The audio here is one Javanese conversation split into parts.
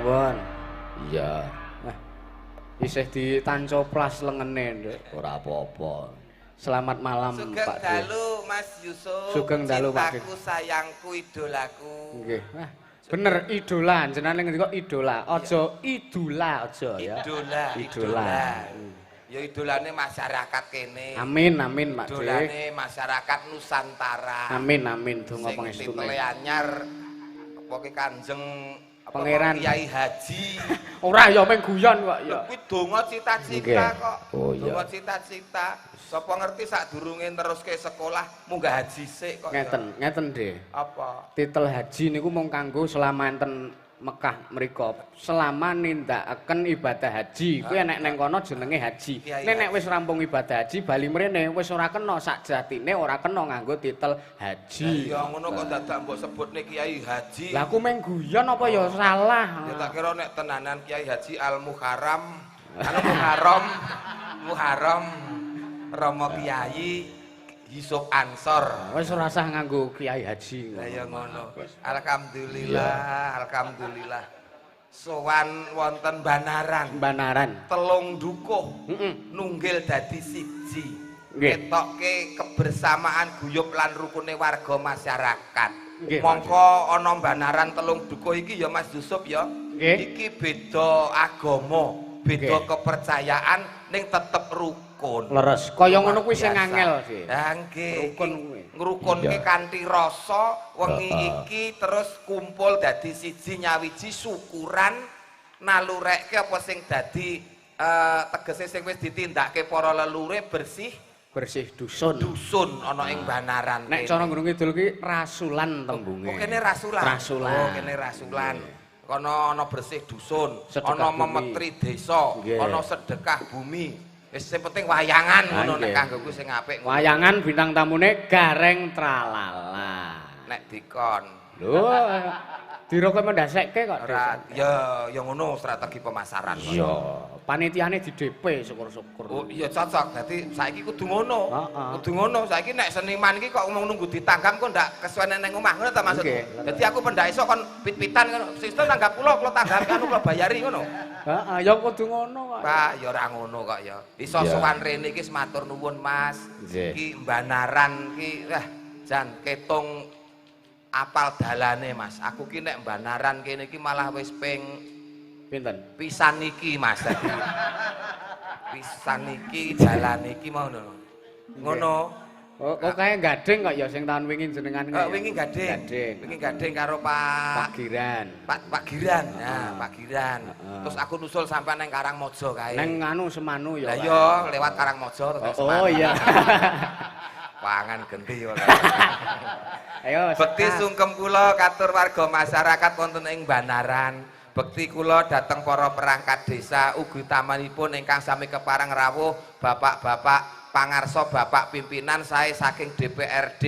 nuwun. Iya. Nah, isih ditancoplas lengene, Nduk. Ora apa-apa. Selamat malam, Sugeng Pak D. dalu, Mas Yusuf. Sugeng dalu, Pak D. Cintaku, sayangku, idolaku. Nggih. Wah, bener idola, jenengan ngendika idola. Aja idula aja ya. Idola, Idola. idola. Ya idolane masyarakat kene. Amin amin, Pak D. Idolane masyarakat Nusantara. Amin amin, donga Sing pangestune. titele anyar apa ki Kanjeng apa Pangeran. Kiai Haji. Ora ya meng guyon kok ya. Lho kuwi donga cita-cita Nggih. kok. Oh, iya. Donga cita-cita. Sapa ngerti sadurunge teruske sekolah munggah haji sik kok. Ya. Ngeten, ngeten, De. Apa? Titel haji niku mung kanggo selama enten Mekah mriku, selama nindakaken ibadah haji. Kuwi nek neng kono jenenge haji. Kiai Nek nek haji. Wis rampung ibadah haji bali mrene wis ora kena, sakjatine ora kena nganggo titel haji. Ya ngono kok dadak mbok sebutne Kiai Haji. Lah, aku meng guyon apa ya salah? Ya tak kira nek tenanan Kiai Haji Al Muharram, anu Muharram, Muharram Romo Kiai Yusuf Ansor. Wis ora usah nganggo kiai haji. Lah ya ngono. Alhamdulillah, alhamdulillah. Sowan wonten Banaran, Banaran. Telung dukuh nunggil dadi siji. Ketoke kebersamaan, guyub lan rukune warga masyarakat. Mongko ana Banaran telung dukuh iki ya, Mas Yusuf, ya. Nggih. Iki beda agama, beda kepercayaan, ning tetep rukun. Leres. Kaya ngono kuwi sing Luar biasa. Angel sih. Lah nggih. Rukun kuwi. Ngrukunke kanthi rasa wengi iki terus kumpul dadi siji, nyawiji syukuran, nalurekke apa sing dadi tegese sing wis ditindakke para leluhure, bersih Bersih dusun. Dusun ana ing Banaran Nek kene. cara Gunung Kidul ki rasulan tembunge. Oh, kene rasulan. Rasulan. Oh, kene rasulan. Kono ana bersih dusun, Sedekah ana bumi. memetri desa, ana sedekah bumi. Wis sing penting wayangan ngono nek kanggoku sing apik ngono. Wayangan bintang tamune Gareng Tralala. Nek dikon. Lho, direkomendasekke kok. Ora ya ya ngono strategi pemasaran. Iya, panitiane di DP syukur-syukur. Oh iya, cocok. Dadi saiki kudu ngono. Heeh. Kudu ngono. Saiki nek seniman iki kok ngomong nunggu ditanggap kok ndak kesuwen nang omah ngono ta maksudmu? Nggih. Dadi aku pendak esuk kon pit-pitan ngono. Sistem tanggap kula, kula tanggap anu kula bayari ngono. Heeh, ya kudu ngono kok. Pak, ya ora ngono kok ya. Iso sowan rene iki matur nuwun, Mas. Nggih. Iki Banaran iki wah jan ketung apal dalane, Mas. Aku ki nek Banaran kene iki malah wis ping Pinten? Pisan iki, Mas, dadi. Pisan iki jalan iki mau ngono. Ngono. Oh, kok kae gading kok ya sing tahun wingi jenengan Eh, kae ya? wingi gading. Gading. Wingi gading karo Pak Pak Giran. Pak Pak Giran. Nah, Pak Giran. Heeh. Terus aku nusul sampai nang Karangmojo kae. Neng anu Semanu ya. Lah yo lewat Karangmojo terus nang Oh, Semanu. oh iya. Pangan genti kok. Ayo. Bekti sekas. sungkem kula katur warga masyarakat wonten ing Banaran. Bekti kula dhateng para perangkat desa, ugi utamanipun ingkang sami kepareng rawuh bapak-bapak pangarsa, bapak pimpinan sae saking DPRD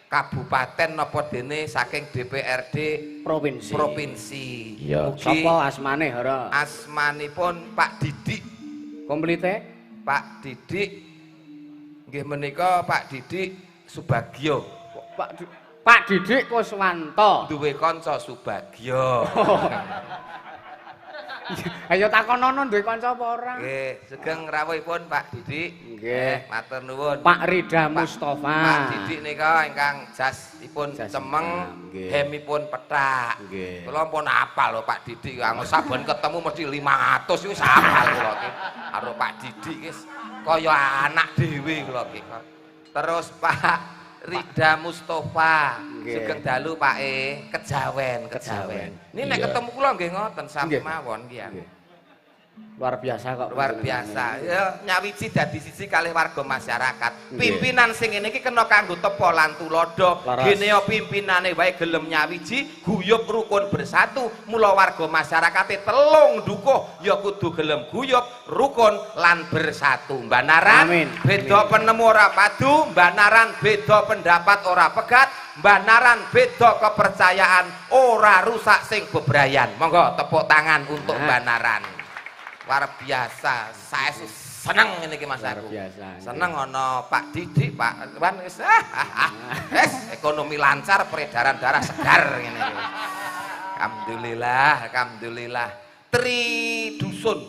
kabupaten napa dene saking DPRD Provinsi. Provinsi. Iya. Mugi Sapa asmane, Hara? Asmanipun Pak Didik. Komplite? Pak Didik nggih menika Pak Didik Subagio. Pak Didik Kuswanto. Duwe kanca Subagio. Ayo takonono duwe kanca apa ora? Nggih, sugeng rawuhipun, Pak Didik. Nggih. Matur nuwun. Pak Rida Mustafa. Pak Didik nika ingkang jasipun Jas cemeng, hitam, nggih. Hemipun pethak. Nggih. Kula pun apal lho Pak Didik, anggo saben ketemu mesti 500 iku apal kula ki. Karo Pak Didik wis kaya anak dhewe kula ki. Terus Pak Rida Mustafa, Nggih. Sugeng dalu, Pak E, kejawen, kejawen. Kejawen. Ini nek Iya. ketemu kula nggih ngoten sami mawon ki ya. Nggih. Luar biasa kok Luar panjenengane. biasa ya, nyawiji dadi siji kalih warga masyarakat. Nggih. Pimpinan sing ngene iki kena kanggo tepa lan tuladha. Leres. Gene pimpinane wae gelem nyawiji, guyub rukun bersatu, mula warga masyarakate telung dukuh ya kudu gelem guyub rukun lan bersatu. Banaran Amin. beda Amin. penemu ora padu, Banaran beda pendapat ora pegat, Banaran beda kepercayaan ora rusak sing bebrayan. Monggo tepuk tangan untuk Nah. Banaran. Luar biasa, saya seneng ini ki, Mas, Luar aku. biasa. Seneng ana Pak Didik, Pak Wan wis ah, ah, ah. Wis ekonomi lancar, peredaran darah segar ngene iki. Alhamdulillah, alhamdulillah. Tri dusun,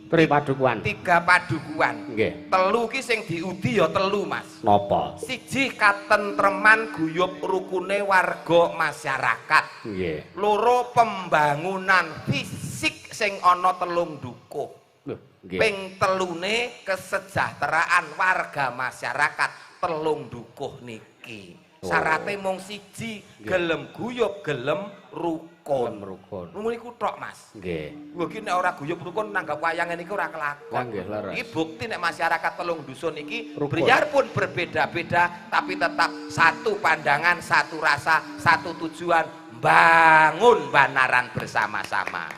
Tri padukuhan. 3 padukuhan. Nggih. Telu ki sing diudi ya telu, Mas. Napa? Siji katentreman guyub rukune warga masyarakat. Nggih. Loro pembangunan fisik sing ana 3 dukuh. Lho, nggih. Ping telune kesejahteraan warga masyarakat 3 dukuh niki. Syarate mung siji, gelem guyub, gelem rukun. Gelem rukun. Ngono iku tok, Mas. Nggih. Lho iki nek ora guyub rukun nanggap wayang ngene iki ora kelakon. Lah nggih, leres. Iki bukti nek masyarakat 3 dusun iki Rukun. biarpun berbeda-beda tapi tetap satu pandangan, satu rasa, satu tujuan, bangun Banaran bersama-sama.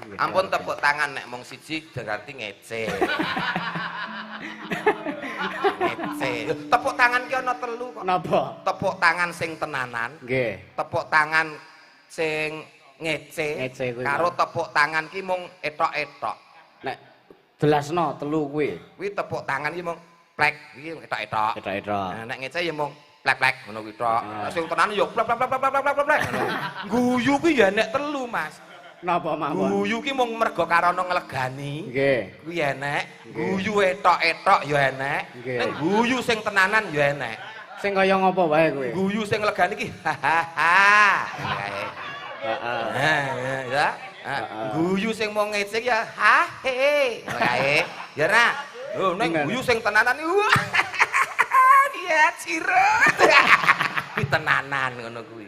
Nggih, Ampun tepuk tangan nek mung siji berarti ngece. Ngece. Tepuk tangan ki ana 3 kok. Napa? Tepuk tangan sing tenanan, Nggih. tepuk tangan sing ngece, Ngece kuwi, karo tepuk tangan ki mung etok-etok. Nek jelasno 3 kuwi. Kuwi tepuk tangan ki mung plek, kuwi etok-etok. Etok-etok. Nah, nek ngece ya mung plek-plek ngono kuwi tok. Ah. Nek sing tenanan ya plek plek plek plek plek plek plek ngono. Guyu kuwi ya nek 3, Mas. Napa mawon? Guyu ki mung mergo karana nglegani. Nggih. Kuwi enek, guyu etok-etok ya enek. Nggih. Nek guyu sing tenanan ya enek. Sing kaya ngopo wae kuwi? Guyu sing nglegani ki hahaha. Kae. Heeh. Heeh, ya. Guyu sing mung ngece ya ha he. Ngono kae. Ya ra. Lho nek guyu sing tenanan wah. Dia cirut. Kuwi tenanan ngono kuwi.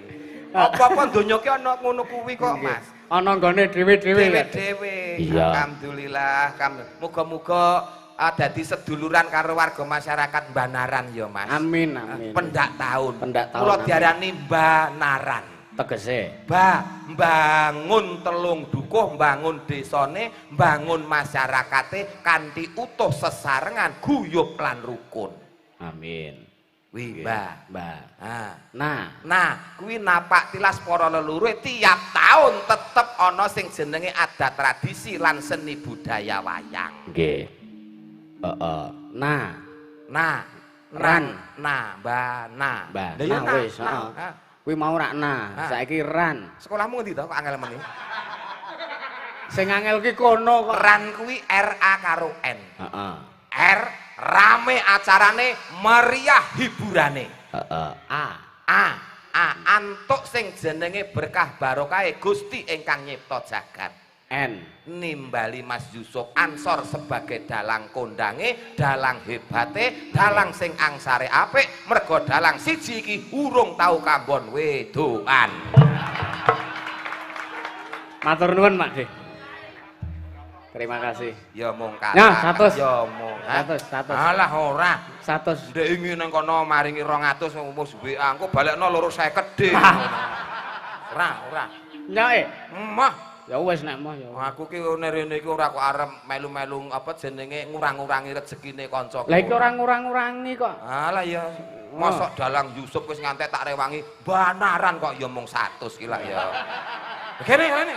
Apa-apa donya ki ana ngono kuwi kok, Mas. Ana nggone dhewe-dhewe. Dhewe-dhewe. Iya. Alhamdulillah. Muga-muga dadi seduluran karo warga masyarakat Banaran ya, Mas. Amin, amin. Pendak tahun. Pendak tahun, Kula amin. diarani Banaran. Tegese. Ba, mbangun 3 dukuh, mbangun desane, mbangun masyarakate kanthi utuh sesarengan guyub lan rukun. Amin. Wi, Mbah. Mbah. Ah. Nah, Nah, kuwi napak tilas para leluhur tiap tahun tetep ana sing jenenge adat tradisi lan seni budaya wayang. Nggih. Heeh. Nah, Nah, Ran. Nah, Mbah, nah. Mbah. Lah ya Nah, wis, heeh. nah. Kuwi mau rak nah, Ah. saiki ran. Sekolahmu ngendi to kok angel meni? Sing angel ki kono kok. Ran kuwi R A karo N. Heeh. R rame acarane, meriah hiburane. Heeh. A. A A antuk sing jenenge berkah barokahe Gusti ingkang nyipta jagat. N. Nimbali Mas Yusuf Ansor sebagai dalang kondange, dalang hebate, dalang sing angsare apik, mergo dalang siji iki urung tau kambon wedoan. Matur nuwun, Pak De. Terima kasih. Ya mung kathah. Nah, 100. Ya mung. 100, 100. Alah ora. 100. Ndek wingi nang kono maringi 200 wis WA engko balekno 250 De. Ora, ora. Nyoke. Emah. Ya wis nek moh ya. Aku ki rene iki ora kok arep melu-melu apa jenenge ngurang-ngurangi rezekine kancaku. Lah iki ora ngurang-ngurangi kok. Alah ya. Mosok dalang Yusuf wis ngantek tak rewangi Banaran kok ya mung 100 ki lah ya. Kene kene.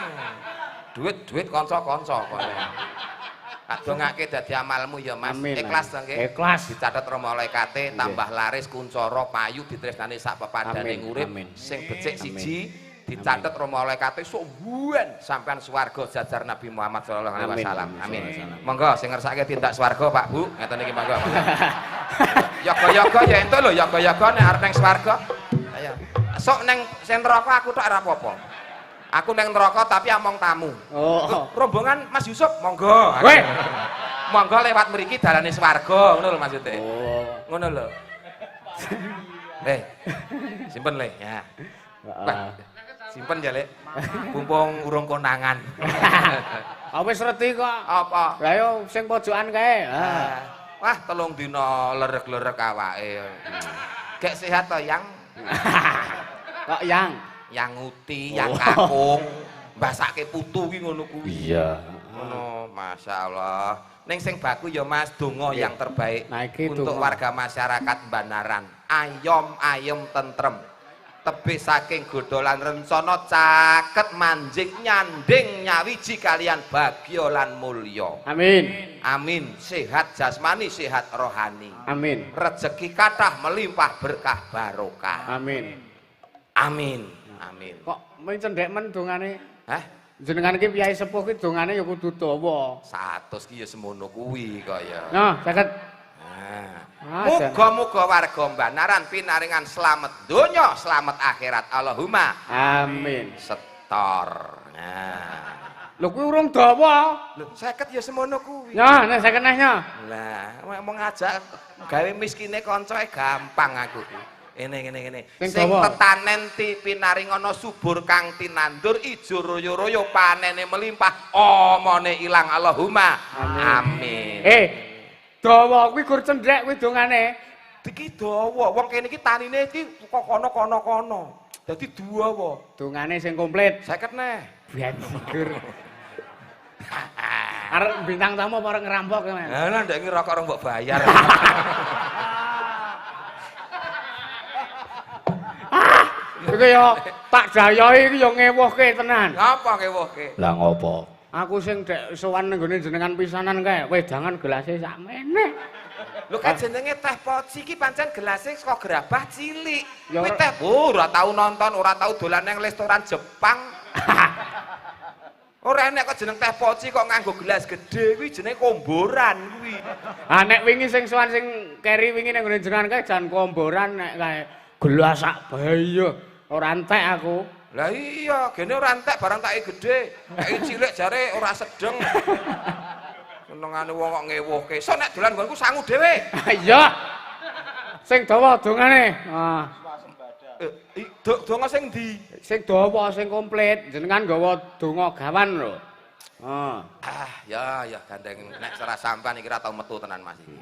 Duit-duit kanca-kanca kok. Tak dongake dadi amalmu ya Mas. Amin. Ikhlas to nggih. Ikhlas. Dicatet Rama malaikate tambah laris kuncara payu ditresnani sak pepadane urip sing becik siji dicatet Rama malaikate sok buan sampean swarga jajar Nabi Muhammad sallallahu alaihi wasallam. Amin. Monggo sing ngersake tindak swarga Pak Bu, ngeten iki monggo. Yoga-yoga ya entuk lho, yoga-yoga nek arep nang swarga. Ayo. Sok nang sing neraka aku tok ora apa-apa. Aku neng neraka tapi among tamu. Oh. Rombongan Mas Yusuf monggo. Weh. Monggo lewat mriki dalane swarga ngono lho maksude. Oh. Ngono lho. Simpen le ya. Heeh. Simpen ya, Lek. Mumpung urung konangan. Ah wis reti kok. Apa? Lah yo sing pojokan kae. Ah. Wah, 3 dina lerek-lerek awake. Gek sehat to, Yang? Kok Yang? Yang uti, yang kakung, mbasake putu ki ngono kuwi. Iya. Ngono, masyaallah. Ning sing baku ya Mas, donga yang terbaik Nah, iki untuk donga. warga masyarakat Banaran. Ayom ayem tentrem. Tebih saking godholan rencana caket manjing nyanding nyawiji kalian bagya lan mulya. Amin. Amin. Sehat jasmani, sehat rohani. Amin. Rezeki kathah melimpah berkah barokah. Amin. Amin. Amin. Kok men cendhek men dongane? Hah? Jenengan iki piyai sepuh ki dongane ya kudu dawa. 100 ki ya semono kuwi kaya. Nah, 50. Nah. Ah, Muga-muga warga Banaran pinaringan slamet donya, slamet akhirat. Allahumma amin. Setor. Nah. Lho kuwi urung dawa. Lho 50 ya semono kuwi. Ya, nek 50 neh nya. Lah, mau ngajak gawe miskine kancae gampang aku ki. Ngene ngene ngene. Sing Sing dawa. tetanen ti pinaringana subur kang tinandur ijo royo-royo panene melimpah omone ilang. Allahumma amin. Dawa kuwi gur cendhek kuwi dongane. Iki dawa, wong kene iki tanine iki kok kono kono kono. Dadi dawa. Dongane sing komplit. 50 neh. Bajigur. Arep bintang tamu apa arep ngerampok sampean? Lah ndek iki rokok rong mbok bayar. Iku ya tak jayoi iki ya ngewuhke tenan. Ngapa ngewuhke? Lah ngopo? Aku sing dek sowan ning gone jenengan pisanan kae, wedangan gelase sakmene. Lho kan jenenge teh poci iki pancen gelase saka gerabah cilik. Ya Kuwi teh oh, ora tau nonton, ora tau dolan nang restoran Jepang. Ora enek kok jeneng teh poci kok nganggo gelas gedhe kuwi jenenge komboran kuwi. Ah nek wingi sing sowan sing keri wingi ning gone jenengan kae jan komboran nek kae gelas sak bayo ora entek aku. Lah iya, gene ora entek barang take gedhe, take cilik jare ora sedeng. Senengane wong kok ngewuhke. Sok nek dolan nggonku sangu dhewe. Iya. Sing dawa dongane. Ah, Donga sing ndi? sing dawa sing komplit jenengan nggawa donga gawan lho. Ah. Ah, ya ya gandeng nek ora sampean iki ora tau metu tenan Mas iki.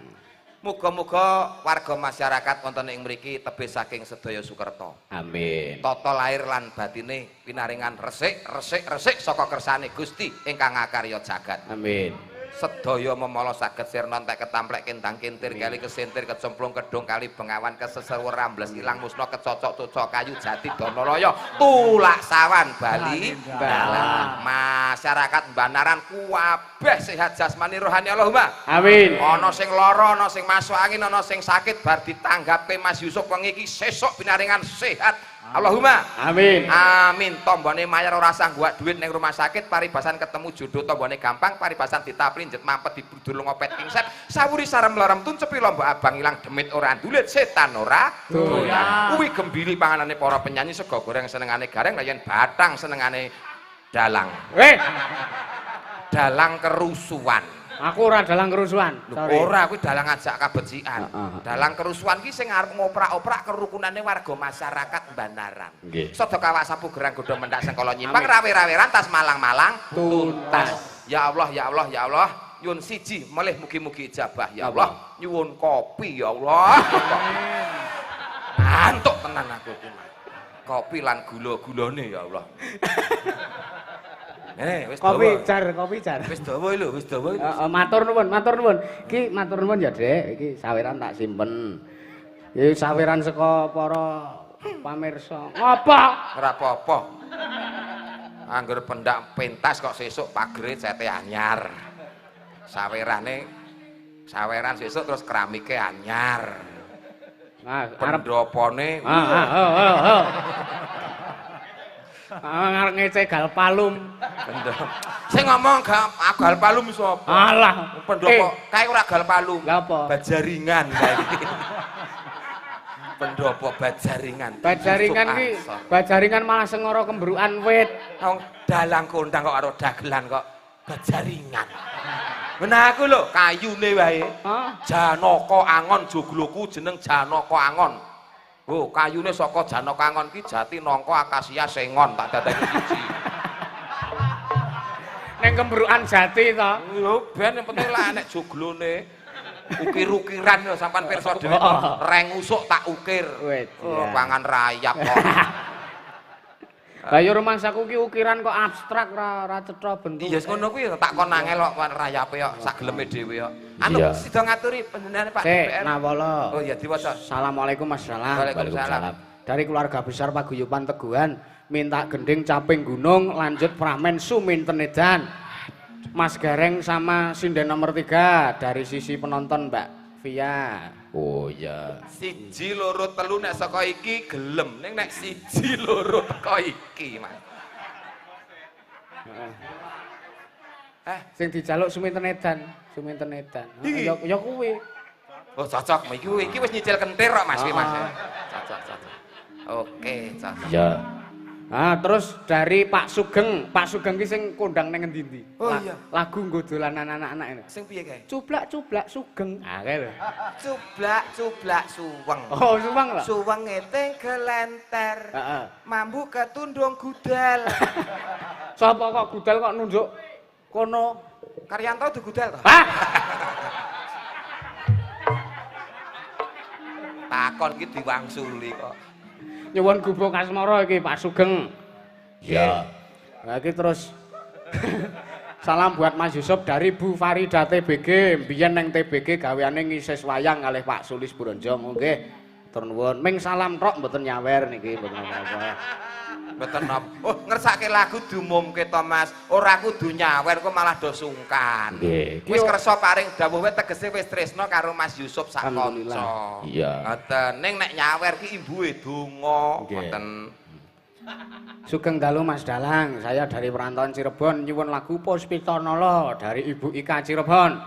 Muga-muga warga masyarakat wonten ing mriki tebih saking sedaya Sukerta. Amin. Tata lahir lan batine pinaringan resik resik resik saka kersane Gusti ingkang ngakarya jagat. Amin. Sedaya memala saged sirna entek ketamplek kendang kintir kali kesentir kecemplung kedung kali bengawan keseser rambles ilang musna kecocok cocok kayu jati danalaya tulak sawan bali dalan masyarakat Banaran kuwabeh sehat jasmani rohani Allahumma Amin. ana sing lara ana sing masuk angin ana sing sakit bar ditanggape Mas Yusuf wengi iki sesuk pinaringan sehat Allahumma Amin. Amin. Tombone mayar ora sanggup duit ning rumah sakit, paribasan ketemu jodoh tombone gampang, paribasan ditapli njet mampet dibrudur lunga pet kingsep, sawuri sarem lerem tuncepi lombok abang ilang demit ora ndulit setan ora doyan. Kuwi gembili panganane para penyanyi sego goreng senengane gareng lah yen batang senengane dalang. Dalang kerusuhan. Aku ora dalang kerusuhan. Sorry. Ora, kuwi dalang ngajak kabecikan. Heeh. Dalang kerusuhan ki sing arep ngoprak-oprak kerukunane warga masyarakat Banaran. Nggih. Sedaya kawak sapu gerang godhong mendak sengkala nyimpang rawe-rawe rantas malang-malang Tuntas. Ya Allah, ya Allah, ya Allah. Nyuwun siji melih mugi-mugi ijabah ya Allah. Nyuwun kopi ya Allah. Ngantuk tenan aku iki. Kopi lan gula-gulane ya Allah. Wis Kopi dawa. jar, kopi jar. Wis dawa lho, wis dawa. Heeh, matur nuwun, matur nuwun. Iki matur nuwun ya, Dek. Iki saweran tak simpen. Iki saweran saka para pamirsa. Ngapa? Ora apa-apa. Angger pendak pentas kok sesuk pagere cete anyar. Sawerane saweran sesuk terus keramike anyar. Nah, arep Pendopone ah. Ah, ngarep ngece galpalum. Pendop. Sing ngomong gal palum sapa? Alah, Pendopo kae ora gal palum. Lha apa? Bajaringan kae. Pendopo bajaringan. Bajaringan ki, bajaringan malah sengoro kembrukan wit. Wong dalang kondang kok karo dagelan kok bajaringan. Nah aku lho kayune wae. Hah? Janaka Angon jogloku jeneng Janaka Angon. Oh, kayune saka Janaka Angon ki jati nangka akasia sengon tak dadeki siji. Ning kembrukan jati to. Lho ben yang penting lah enek joglone. Ukir-ukiran lho sampean pirsa dhewe to. Reng usuk tak ukir. Oh, pangan rayap kok. Lah ya rumangsaku ki ukiran kok abstrak ora cetha bentuk. Iya ngono kuwi tak kon angel kok rayape kok sak geleme dhewe kok. Anu sida ngaturi panjenengane Pak DPR. Nawala. Oh iya diwaca. Assalamualaikum Mas Salam. Waalaikumsalam. Dari keluarga besar Paguyuban Teguhan minta gending caping gunung lanjut pramen suminten edan. Mas Gareng sama sinden nomor 3 dari sisi penonton Mbak Via. Oh iya. 1 2 3 nek saka iki gelem, ning nek 1 2 teko iki, Mas. Heeh. Eh, Sing dijaluk Suminten Edan, Suminten Edan. Iki? Ya ya kuwi. Oh cocok, iki wis nyicil kentir kok Mas iki, Mas. Ah. Cocok, cocok. Oke, cocok. Iya. Ah, terus dari Pak Sugeng, Pak Sugeng ki sing kondang ning ngendi-endi. Oh, iya. Lagu nggo dolanan anak-anak ini. Sing piye kae? Cublak-cublak Sugeng. Ah, kae lho. Cublak-cublak suweng. Oh, suweng lho. Suweng ngeting gelenter. Heeh. Mambu ketundung gudel. Sapa kok gudel kok nunjuk kono? Karyanto du gudel to? Hah? Takon ki diwangsuli kok. Nyuwun gubuk asmara iki Pak Sugeng. Iya. Lah iki terus salam buat Mas Yusuf dari Bu Farida TBG, mbiyen nang TBG gaweane ngisis wayang kalih Pak Sulis Bronjong. Nggih. Matur nuwun. Ming salam tok mboten nyawer niki, mboten apa-apa. Mboten napa. Oh, ngersake lagu diumumke to, Mas. Ora kudu nyawer kok malah do sungkan. Nggih. Wis kersa paring dawuh wae tegese wis tresna karo Mas Yusuf sak Alhamdulillah. kanca. Iya. Ngoten. Ning nek nyawer ki imbuhe donga. Nggih. Ngoten. Sugeng dalu Mas Dalang, saya dari perantauan Cirebon nyuwun lagu Puspita Nala dari Ibu Ika Cirebon.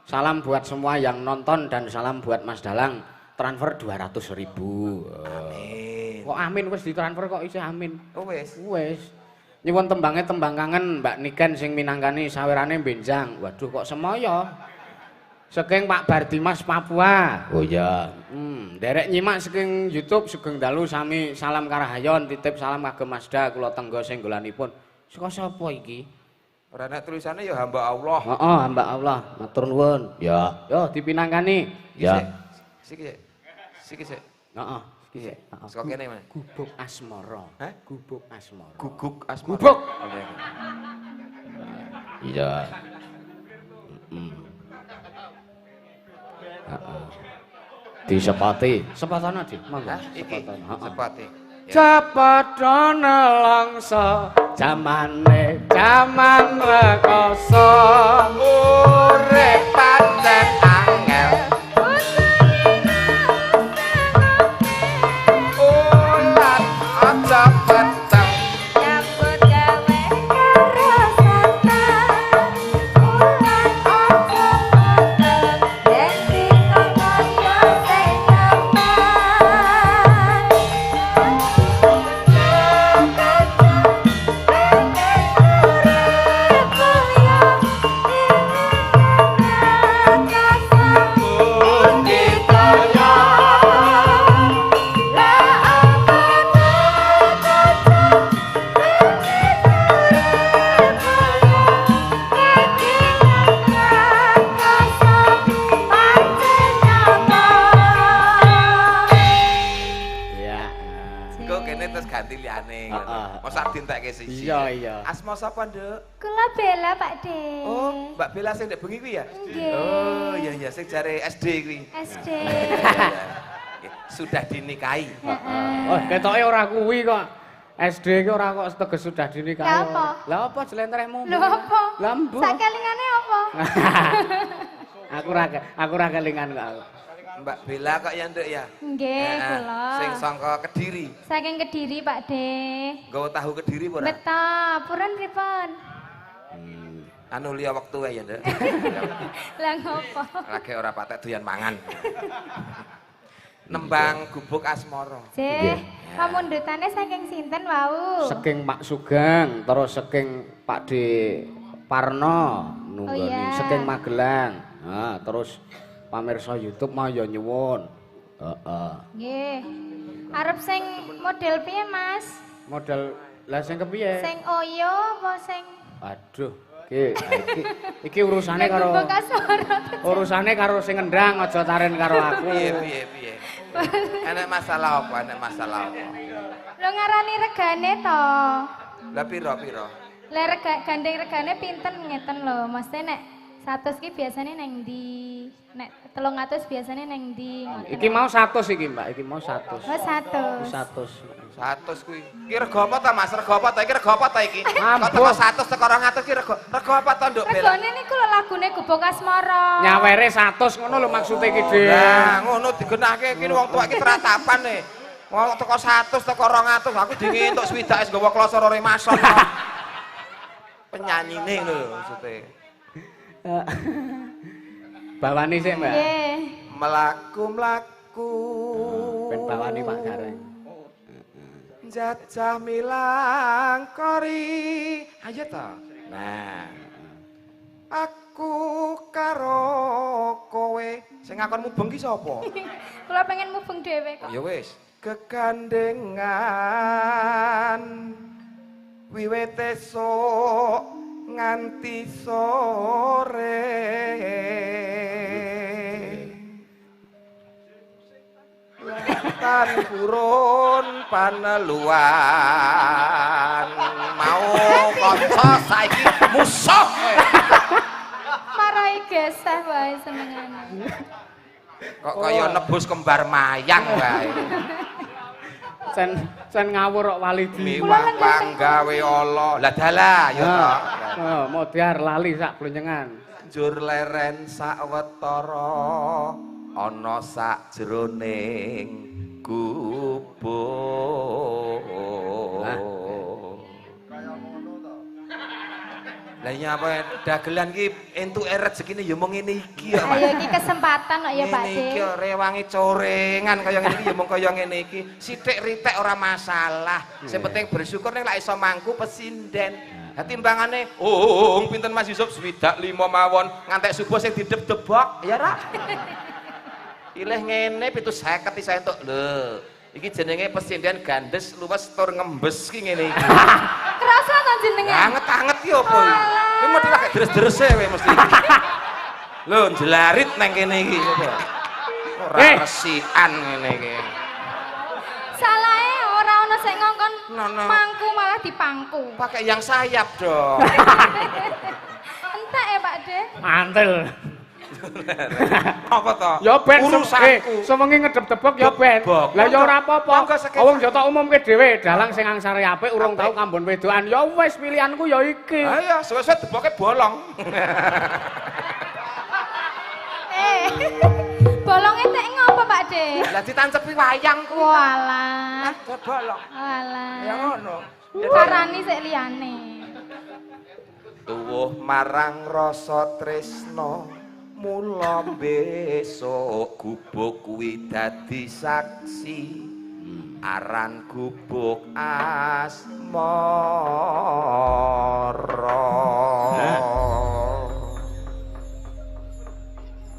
Salam buat semua yang nonton dan salam buat Mas Dalang. Transfer 200.000. Amin. Kok amin wis ditransfer kok isih amin. Oh wis. Wis. Nyuwun tembange tembang kangen Mbak Niken sing minangkani sawerane benjang. Waduh kok semoyo. Saking Pak Bardimas Papua. Oh iya. Derek nyimak saking YouTube sugeng dalu sami salam karahayon titip salam kagem Mazda kula tenggo senggolanipun. Saka sapa iki? Ora nek tulisane ya hamba Allah. Heeh, hamba Allah. Matur nuwun. Ya. Yo dipinangkani. Ya. Siki sik. Siki sik. Heeh, iki sik. Heeh. Saka kene, Mas. Gubuk Asmara. Hah? Gubuk Asmara. Guguk asmara. Gubuk. Oke. Iya. Heeh. Disepati. Sepatana, Dik. Monggo. Hah? Iki Sepatana. Heeh. sepati. Ya. Cepet nelongso jamane jaman rekoso Urip pancen angel. Ulat aja peteng. Nyambut gawe karo santan, ulat aja peteng, yen dikongkon yo sing nemban. Ya. Engko kene terus ganti liyane ngono. Heeh. Mosok dientekke siji. Iya, iya. Asma sapa, Nduk? Kula Bella Pak De. Oh, Mbak Bella sing ndek bengi kuwi ya? Nggih. Oh, iya iya sing jare SD kuwi. SD. Iya, iya. Sudah dinikahi. Oh, ketoke ora kuwi kok. SD ki ora kok teges sudah dinikahi. Lah apa? Lah apa jlentrehmu? Lho apa? Lah mbuh. Sak kelingane apa? Aku ora kelingan kok aku. Mbak Bella kok ya, Nduk ya? Nggih, Heeh, kula. Sing sangka Kediri. Saking Kediri Pak De. Nggawa tahu Kediri apa ora? Beto, purun pripun? Anu liya wektu wae ya, Nduk. Lah ngopo? Lagi ora patek doyan mangan. Nembang gubuk asmara. Jeh, pamundhutane saking sinten wau? Saking Pak Sugeng, terus saking Pak D Parno nunggoni, Oh, iya. saking Magelang. Nah, terus pamirsa YouTube mau ya nyuwun. Heeh. Nggih. Arep sing model piye, Mas? Model lah sing kepiye? Sing oyo apa sing Aduh, iki urusane karo Gubuk asmara? urusane karo sing ngendang aja taren karo aku. Piye piye piye. Enek masalah apa? Enek masalah apa? Lho ngarani regane to. Lah piro piro? Lah rega gandeng regane pinten ngeten lho. Maksudnya nek 100 ki biasane neng ndi? Nek 300 biasane neng ndi? Ngoten. Iki mau 100 iki, Mbak. Iki mau 100. Oh, 100. 100. 100 kuwi. Iki rego apa ta Mas? Rego apa ta iki? Rego apa ta iki? Kok Ampun. teko 100 teko 200 ki rego. Rego apa ta Nduk Bella? Regane niku lho lagune Gubuk Gubuk Asmara. Nyawere 100 ngono lho maksude iki, Dik. Lah ngono digenahke iki wong tuwa iki teratapan e. Wong teko 100 teko 200 aku dingi entuk swidak wis nggawa kloso rore mason. Penyanyine ngono lho maksude. Bawani sik, Mbak. Nggih. Mlaku-mlaku. Ben bawani Pak Gareng. Jajah milang kori. Ayo ta. Nah. Aku karo kowe sing ngakon mubeng ki sapa? Kula pengen mubeng dhewe kok. Ya wis, kegandengan wiwit esuk nganti sore. Tan purun paneluan mau kanca saiki musuh. Marai geseh wae senengane. Kok kaya nebus kembar mayang wae. Sen sen ngawur kok Walidi. Miwah panggawe ala. Lah dalah ya ta. Oh, modar lali sak blonyengan. Njur leren sak wetara ana sak jroning gubuk. Lah iya apa dagelan ki entuke rezekine ya mung ngene iki ya. Ayo iki kesempatan kok ya Pak Ngene iki De. rewangi corengan kaya ngene iki ya mung kaya ngene iki. Sithik ritek ora masalah. Sing penting bersyukur ning lak iso mangku pesinden. Lah timbangane oh pinten Mas Yusuf 65 mawon ngantek subuh sing didep-debok ya ra. Ileh ngene 750 iso entuk. Lho, iki jenenge pesinden gandes luwes tur ngembes ki ngene iki. Kerasa to jenengan? Anget-anget ki opo iki? Kuwi mesti lagi deres-derese kowe mesti. Lho, njelarit nang kene iki coba. Ora resikan ngene iki. Salahe ora ono sing ngongkon No, no. mangku malah dipangku. Pakai yang sayap dong. Entek ya Pak De. Mantel. Apa to? Ya ben urusanku. Sewengi ngedep-debok ya ben. Lah ya ora apa-apa. Wong yo tak umumke dhewe dalang sing angsare apik urung tau kambon wedokan. Ya wis pilihanku ya iki. Ayo, suwe-suwe deboke bolong. Bolonge tek ngopo Pak De? Lah ditancepi wayang kuwi. Walah. Bolong. Walah. Ya ngono. Parani sik liyane. Tuwuh marang rasa tresna mula besok gubuk kuwi dadi saksi aran gubuk asmara.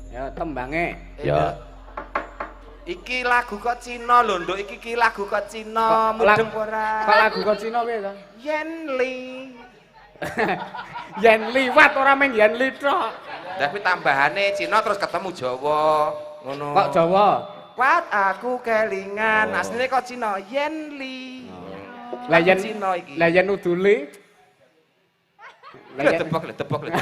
Ya tembange. Ya. Iki lagu kok Cina lho, Nduk. Iki ki lagu kok Cina, mudeng ora? Kok lagu kok Cina piye to? Yen Li. Yen liwat ora mung yen li tok. Tapi tambahane Cina terus ketemu Jawa, ngono. Kok Jawa? Wat aku kelingan. Asline kok Cina Yen Li. Lah yen Cina iki. Lah yen udule. Lah tebak, lah tebak, lah.